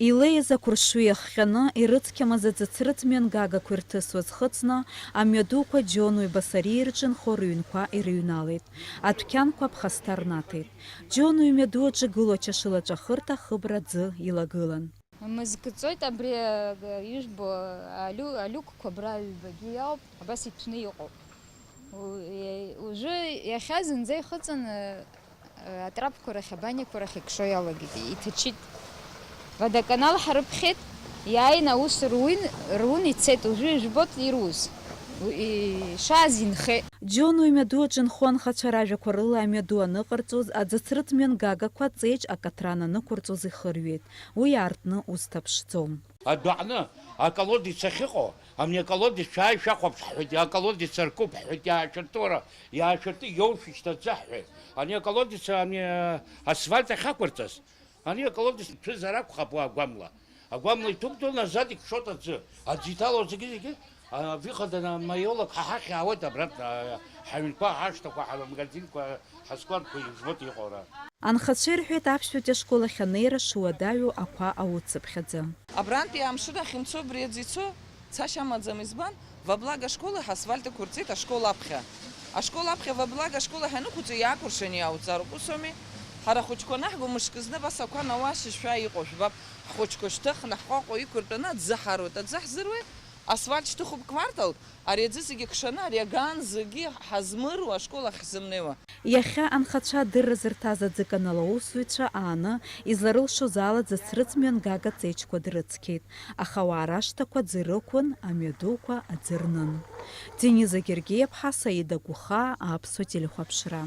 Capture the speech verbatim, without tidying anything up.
Илеиз ақәыршҩы иахҟьаны, ирыцқьамыз аӡыцрыҵ мҩангагақәа ирҭысуаз хыҵны, амҩадуқәа Џьонуи Басариеи рҿынхо рыҩнқәа ирыҩналеит. Адәқьанқәа ԥхасҭа рнаҭеит. Џьонуи мҩаду аҿы гылоу ачашылаҿы ахырҭа хыбра ӡы илагылан. Мызкыҵоит абри, а, ижәбо, алиу-, алиукқәа абра ҩбагьы иоуп, абас иҭәны иҟоуп. У-, е-, уажәы иахьа зынӡа ихыҵын, э, э, атрапқәа рахь, абаниақәа рахь икшо иалагеит, иҭачит. Водоканал ҳарыԥхьеит, иааин аус руин, рун ицеит, уажәы ижәбоит ирус. У-, ишааз инхеит. Џьонуи мҩаду аҿы нхо анхацәа ражәақәа рыла амҩаду аныҟарҵоз, аӡыцрыҵ мҩангагақәа Ҵеиџь акаҭран анықәырҵоз ихырҩеит. Уи аартны узҭаԥшӡом. Адәаҟны аколодец ахьыҟоу, ами аколодец шәааи шәахәаԥш ҳҳәеит, аколодец аркуп ҳҳәеит, иаашәырты уара, иаашәырты, иоушәышьҭ аӡы ҳҳәеит. Ани аколодец, ани, э, асфальт ахьақәырҵаз, ани аколодец ԥызар акәхап уа агәамла. Агәамла иҭықәтәаны азад икшоит аӡы. Аӡы иҭало зегьы-зегьы, а, выхода на маиолог ҳа ҳахь иаауеит обратно, а, ҳаҩнқәа, ҳашҭақәа, ҳмагазинқәа, ҳаскладқәа, ижәбоит иҟоу ара. Анхацәа ирҳәеит аԥшьбатәи ашкол ахь анеира шуадаҩу ақәа ауцыԥхьаӡа. Абрантәи амшын ахь имцо абри аӡы ицо цашьа амаӡам, избан? Ваблага ашкол ахь асфальт ықәырҵеит ашкол аԥхьа. Ашкол аԥхьа Ваблага ашкол ахь анықәуҵо иаакәыршаны иаауҵароуп, ус ауми? Ҳара ахәыҷқәа анаҳго мышкы зны абас ақәа науа шьышьшәа иҟоу жәбап, ҳхәыҷқәа шьҭыхны ҳҟәаҟәа иқәыртәаны аӡы ҳаруеит, аӡы ҳзыруеит, асфальт шьҭыхуп кварталк, ари аӡы зегьы кшаны, ари аган зегьы ҳазмыруа ашкол ахь ҳзымнеиуа. Иахьа анхацәа адырра зырҭаз аӡыканал аусзуҩцәа ааны, изларылшоз ала ӡыцрыҵ мҩангага Ҵеиџьқәа дрыцқьеит, аха ауаа рашҭақәа аӡы рықәын, амҩадуқәа аӡы рнын. Дениза Гергиаԥҳа, Саида Гәыхаа, Аԥсуа телехәаԥшра.